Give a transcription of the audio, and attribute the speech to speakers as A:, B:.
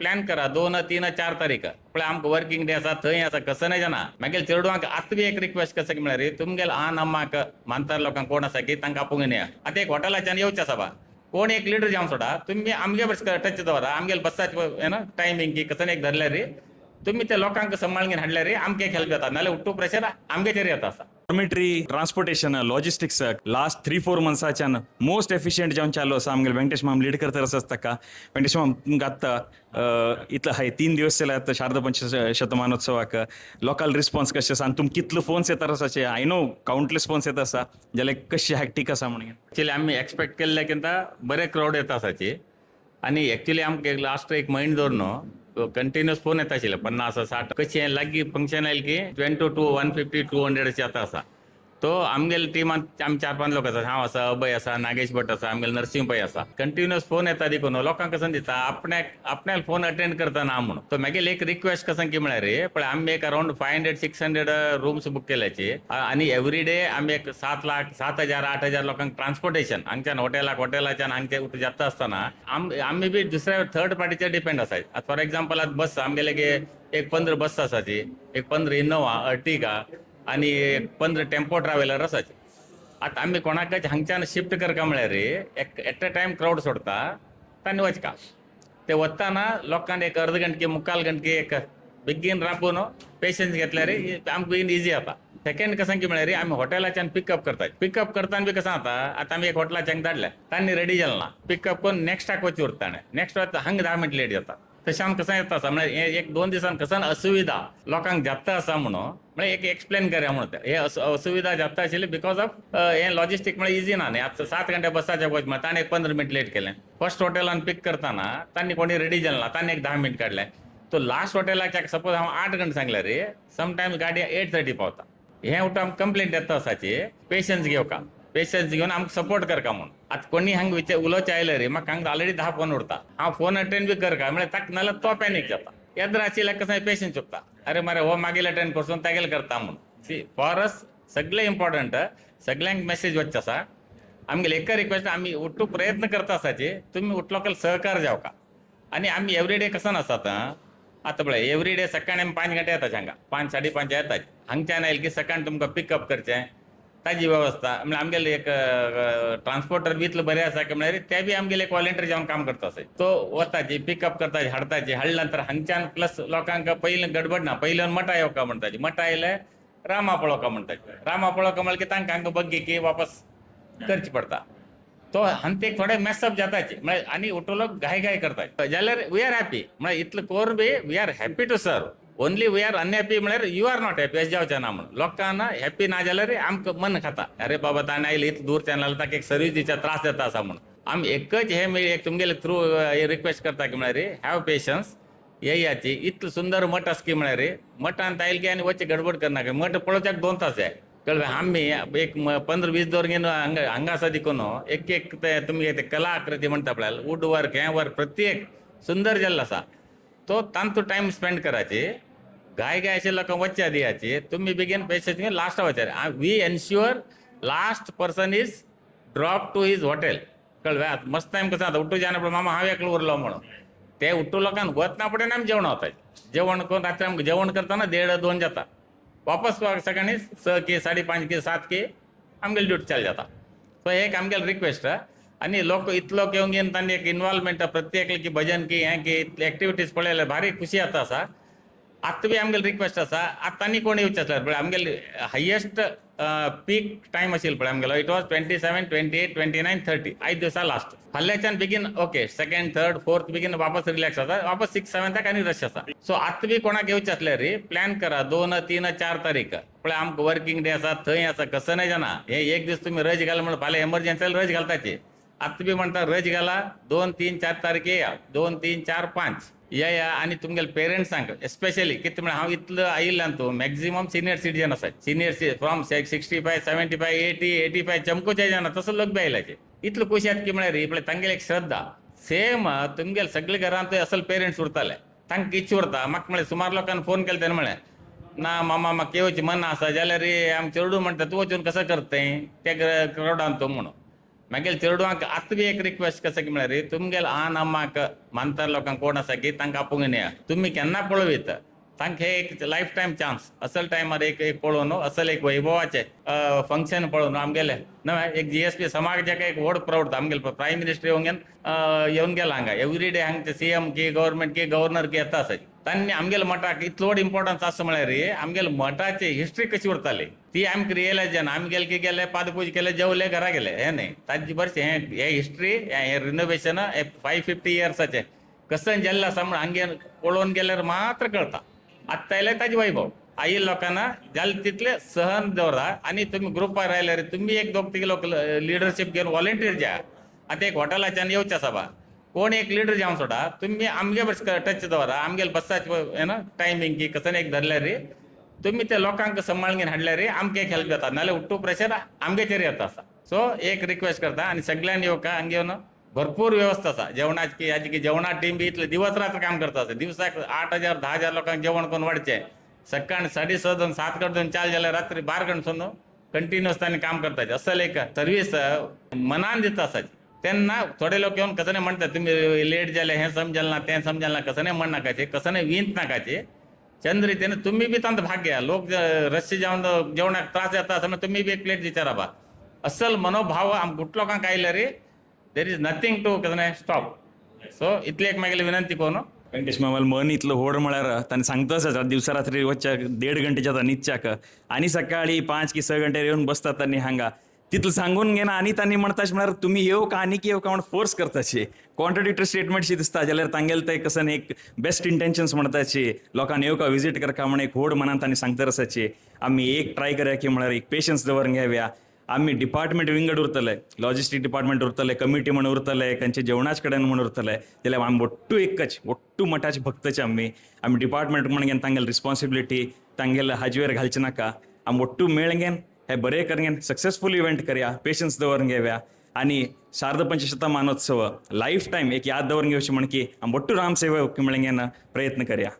A: Plan करा 2, 3, 4 तारीख. पळय, आमकां वर्किंग डे आसा, थंय आसा, कसं नाही जाणा. मागीर चेडवांक आतां बी एक रिक्वेस्ट कसं की म्हळ्यार तुमगेल आन अम्माक, म्हातार लोकांक कोण आसा की तांकां आपोवंक येया. आतां एक हॉटेलाच्यान येवचें आसा बा, कोण एक लिडर जावन सोडा, तुमी आमगे बस टच दवरा. आमगेले बसाचे ना टायमींग की कसं एक धरल्यार रे, तुमी ते लोकांक सांबाळून हाडल्यार रे आमकां एक हेल्प जाता, नाल्यार उट्टू प्रेशर आमगेचेर येता आसा.
B: डॉर्मिटरी, ट्रान्सपोर्टेशन, लॉजिस्टिक्स लास्ट 3-4 मंथ्साच्यान मोस्ट एफिशियंट जावन चालू आसा. आमगेले वेंकटेश माम लीड करता आसा ताका. वेंकटेश माम, तुमकां आत्तां इतलो हाय 3 दिवस जाले आतां शारदा पंच शतमानोत्सवाक, लोकल रिस्पॉन्स कशें आसा आनी तुमकां कितलो फोन्स येतात आसाचे? I know countless phones येता आसा, जाल्यार कशी हॅक्टीक आसा म्हणून.
A: एक्चुअली आमी एक्सपेक्ट केल्ल्याकिंत बरे क्रावड येता आसाची आनी एक्चुअली आमकां लास्ट एक म्हयनो दवर न्हू कंटिन्युअस फोन येता आशिल्ले 50, 60. कशें लागीं फंक्शन आयलें की 22, 150, 200 अशें येता आसा. तो आमगेले टिमान आमी चार पांच लोक आसा. हांव आसा, अभय आसा, नागेश भट आसा, आमगेले नरसिंह पै आसा. कंटिन्युअस फोन येता देखून लोकांक कसं दिता, आपण्याक आपण्याक फोन अटेंड करता ना म्हणून. तो मागीर एक रिक्वेस्ट कसं की म्हळ्यार पळय, आमी एक अरावंड 500, 600 रूम्स बूक केल्याची आनी एवरी डे आमी एक 7 लाख, 7,000, 8,000 लोकांक ट्रान्सपोर्टेशन हांगच्यान हॉटेलाक, हॉटेलाच्यान हांगचे जाता आसतना आमी बी दुसऱ्या थर्ड पार्टीचेर डिपेंड आसाय. फॉर एक्झाम्पल, आतां बस आमगेले एक 15 बस आसाची, एक 15 इनोवा, अर्टिगा आनी एक 15 टेम्पो ट्रॅव्हलर आसाचे. आतां आमी कोणाकच हांगच्यान शिफ्ट करका म्हळ्यार एक एट अ टायम क्रावड सोडता तांणी वचका. ते वताना लोकांक एक अर्द घंटकी, मुक्काल घंटकी एक बेगीन राबून पेशन्स घेतल्यार आमकां बेगीन इजी जाता. सेकंड कसं की म्हळ्यार आमी हॉटेलाच्यान पिकअप करतात. पिकअप करताना बी कसं जाता, आतां आमी एक हॉटेलाच्यान धाडले, तांणी रेडी जालें ना, पिकअप करून नेक्स्टाक वचूं उरता. नेक्स्ट वता हांगा 10 मिनट लेट जाता. तशें आमकां कसं येता आसा म्हळ्यार हे एक दोन दिसान कसं असुविधा लोकांक जाता आसा म्हणून, म्हळ्यार एक एक्सप्लेन करया म्हणून. हे असुविधा जाता आशिल्ली because of हे लॉजिस्टीक म्हळ्यार इजी ना न्ही. आतां 7 घंटे बसाचे वच म्हळ्यार ताणें एक 15 मिनट लेट केलें. फर्स्ट हॉटेलान पीक करतना तांणी कोणी रेडी जालें ना, तांणी एक 10 मिनट काडलें. तो लास्ट हॉटेलाच्या सपोज हांव 8 घंटे सांगल्यार रे, समटायम्स गाडी 8:30 पावता. हें उठून आमकां कंप्लेंट येता आसाची, पेशन्स घेवका, पेशन्स घेवन आमकां सपोर्ट करका म्हणून. आतां कोणी हांगा विचार उलोवचें आयलें रे, म्हाका हांगा ऑलरेडी 10 फोन उरता. हांव फोन अटेंड बी करका म्हळ्यार ताका, नाल्यार तो पॅनीक जाता. येद्र आशिल्ल्याक कसं पेशन्स चुकता, अरे मरे हो मागीर अटेंड करसून तागेले करता म्हणून. सी, फॉर अस सगळें इम्पॉर्टंट, सगळ्यांक मेसेज वचचे आसा. आमगेले एक रिक्वेस्ट, आमी उठू प्रयत्न करता आसाचे, तुमी उठलो सहकार जावका. आनी आमी एवरी डे कसं आसात, आतां पळय, एवरी डे सकाळी आमी 5 घंटे येता हांगा, 5, 5:30 येतात. हांगच्यान आयले की सकाळी तुमकां पिकअप करचें, ताजी वेवस्था म्हळ्यार आमगेले एक ट्रान्सपोर्टर बी इतलो बरें आसा की म्हळ्यार ते बी आमगेले एक वॉलेंटियर जावन काम करता आसा. तो वताची, पिकअप करताची, हाडताची. हाडल्या नंतर हांगच्यान प्लस लोकांक पयलीं गडबड ना, पयलीं मठा येवका म्हणटाची, मठा आयले रामा पळोवका म्हणटाची, रामा पळोवका म्हणल्यार की तांकां हांगा बग्गी की वापस करची पडटा. तो हांते एक थोडे मेसअप जाताचे म्हळ्यार आनी उठलो घाय घाय करता जाल्यार we are happy. म्हळ्यार इतलें करून बी we are happy to serve. Only we are unhappy म्हळ्यार you are not happy अशें जावचें ना म्हणून. लोकांना हॅपी ना जाल्यार आमकां मन खाता, अरे बाबा ताणें आयले इतलें दूरच्यान आयले, ताका एक सर्वीस दिवच्या त्रास जाता आसा म्हणून. आमी एकच हे एक तुमगेले थ्रू रिक्वेस्ट करता की म्हळ्यार have patience, येयाची. इतलो सुंदर मठ आसा की म्हळ्यार मठांत आयले की आनी वचचे गडबड करनाका. मठ पळोवच्याक 2 तास जाय, कळ्ळें? आमी एक 15-20 दवर घेवन हांगा हांगा आसा देखून एक एक ते तुमगे ते कला आकृती म्हणटा पळय, वूड वर्क, हें वर्क प्रत्येक सुंदर जाल्लो आसा. तो तांचो टायम स्पेंड करायची. घाय घाय अशे लोकांक वचच्या दियाची. तुमी बेगीन पेशन्स लास्ट वचार. We ensure last person is drop to his hotel, कळ्ळें? आतां मस्त टायम कसो आतां उठू जायना पण मामा हांव एकलो उरलो म्हणून ते उठू लोकांक वतना फुडें आमी जेवण वताय. जेवण करून रात्री आमकां जेवण करतना 1:30-2 जाता. वापस सकाळी 6 के, 5:30 के, 7 के आमगेली ड्युटी चालू जाता. सो एक आमगेली रिक्वेस्ट. आनी लोक इतलो येवन घेवन तांणी एक इन्वॉल्वमेंट प्रत्येक की भजन की हें की इतले एक्टिविटीज पळयल्यार भारी खुशी जाता आसा. आतां बी आमगेली रिक्वेस्ट आसा, आतां आनी कोण येवचे आसल्यार पळय, आमगेली हायेस्ट पीक टायम आशिल्लो पळय आमगेलो, it was 27, 28, 29, 30, आयज दिवसा लास्ट. फाल्याच्यान बेगीन ओके, सेकंड, थर्ड, फोर्थ बेगीन वापस रिलॅक्स जाता. वापस सिक्स, सेवन्थाक आनी रश आसा. सो आतां बी कोणाक येवचें आसल्यार रे प्लॅन करा 2, 3, 4 तारीख. पळय, आमकां वर्किंग डे आसा, थंय आसा, कसं नाही जाणा. हे एक दीस तुमी रज घाल म्हणून फाल्यां एमर्जन्सी रज घालताची. आतां बी म्हणटा रज घाला, 2, 3, 4 तारखे या, 2, 3, 4, 5 या या. आनी तुमगेले पेरंट्सांक एस्पेशली कितें म्हळ्यार हांव इतलो आयिल्ल्यान तूं मॅक्झिमम सिनियर सिटीजन आसा. Senior from 65, 75, 80, 85 चमकोचे जाणा तसो लोक बी आयल्याचे. इतलो खुशी जाता की म्हळ्यार पळय तांगेली एक श्रद्धा सेम तुमगेले सगळे घरांत असल पेरंट्स उरताले, तांकां इच्छा उरता. म्हाका म्हळ्यार सुमार लोकांनी फोन केले, तेन्ना म्हळें ना मामा, म्हाका येवचें मन आसा जाल्यार आम चेडूं म्हणटा, तूं वचून कसो करतय त्या क्रावडान तूं म्हणून. मागीर चेडवांक आतां बी एक रिक्वेस्ट कशें की म्हळ्यार तुमगेले आन अम्माक मानतर लोकांक कोण आसा की तांकां आपोवंक येया. तुमी केन्ना पळोवयत तांकां हे एक लायफ टायम चान्स असल टायमार एक एक पळोवन असल एक वैभवाचें फंक्शन पळोवन आमगेले नव्हे एक जीएसपी समाजाक एक व्हड प्रावड. आमगेले प्रायम मिनिस्टर येवन येवन गेला हांगा. एवरी डे हांगचे सीएम की गव्हर्मेंट की गव्हर्नर की येता आसा. तांणी आमगेले मठाक इतलो व्हड इम्पॉर्टन्स आसा म्हळ्यार आमगेले मठाची हिस्ट्री कशी उरताली ती आमकां रियलायज जायना. आमी गेले की गेले, पादपूज केले, जेवले, घरा गेले, हें न्ही. ताजी बरें हें हें हिस्ट्री, हें रिनोवेशन हें 550 इयर्साचें कसं जाल्लें आसा म्हण हांगे पळोवन गेल्यार मात्र कळटा. आत्तां आयल्यार ताजें वैभव आयिल्ल्या लोकांना जालें तितलें सहन दवरा आनी तुमी ग्रुपार आयल्यार तुमी एक दोग तिग लोक लिडरशीप घेवन वॉलंटियर जाय. आतां एक हॉटेलाच्यान येवचें आसा बा, कोण एक लिडर जावन सोडा, तुमी आमगे बस टच दवरा. आमगेले बसाचे ना टायमींग की कसं एक धरल्यार तुमी ते लोकांक सांबाळून हाडल्यार आमकां एक हेल्प जाता, नाल्यार उट्टू प्रेशर आमगेचेर येता आसा. सो एक रिक्वेस्ट करता आनी सगळ्यांनी येवका. हांगा येवन भरपूर व्यवस्था आसा जेवणाची, हाजी की जेवणा टीम बी इतले दिवस रात्र काम करता आसा. दिवसाक 8,000 10,000 लोकांक जेवण करून वाडचें. सकाळ 6:30 दोन 7 कडेन दोन चाल जाल्यार रात्री 12 कडेन सून कंटिन्युअस तांणी काम करता. असल एक सर्वीस मनान दिता आसा. तेन्ना थोडे लोक येवन कसं नाही म्हणतात तुम्ही लेट जाले, हें समजल ना, तें समजल ना. कसं नाही म्हण नाकाचे, कसं नाही विंत नाकाचे. चंद रितीन तुम्ही बी तांचो भाग घ्या. लोक रस्ते जेवण जेवणाक त्रास जाता आसा, तुम्ही बी एक प्लेट विचारा बा. असल मनोभाव आम गुट लोकांक आयल्यार there is nothing to कसं नाही स्टॉप. सो इतली एक मागीर विनंती करून.
B: वेंकटेश मामाल मन इतलं होड म्हळ्यार ताणें सांगताच आसा, दिवसा रात्री वचच्या 1.5 घंटेच्या न्हिदच्याक आनी सकाळी 5 की 6 घंटे येवन बसतात तांणी हांगा. तितलं सांगून घेना आनी तांणी म्हणटा म्हळ्यार तुमी येवका का आनीक येवका म्हण फोर्स करताशी. कॉन्ट्रडिक्टरी स्टेटमेंटशी दिसता जाल्यार तांगेले ते कसं एक बेस्ट इंटेन्शन्स म्हणटाची, लोकांनी येवका विजीट करका म्हण एक व्हड मनान तांणी सांगता आसाची. आमी एक ट्राय करया की म्हळ्यार एक पेशन्स दवरून घेवया. आमी डिपार्टमेंट विंगड उरतले, लॉजिस्टीक डिपार्टमेंट उरतले, कमिटी म्हण उरतले, खंयचे जेवणाच कडेन म्हण उरतले, जाल्यार आमी ಒಟ್ಟು एकच, ಒಟ್ಟು मठाचे भक्तचे. आमी आमी डिपार्टमेंट म्हण घेवन तांगेले रिस्पॉन्सिबिलिटी तांगेले हाजवेर घालचे नाका. आमी ಒಟ್ಟು मेळगेन हे बरें करगेन सक्सेसफूल इव्हेंट करया, पेशन्स दवरून घेवया आणि शारदा पंचशतमानोत्सव लाईफ टाईम एक याद दवरून घेवची म्हण की आमी ಒಟ್ಟು रामसेवक मेळगेन प्रयत्न करया.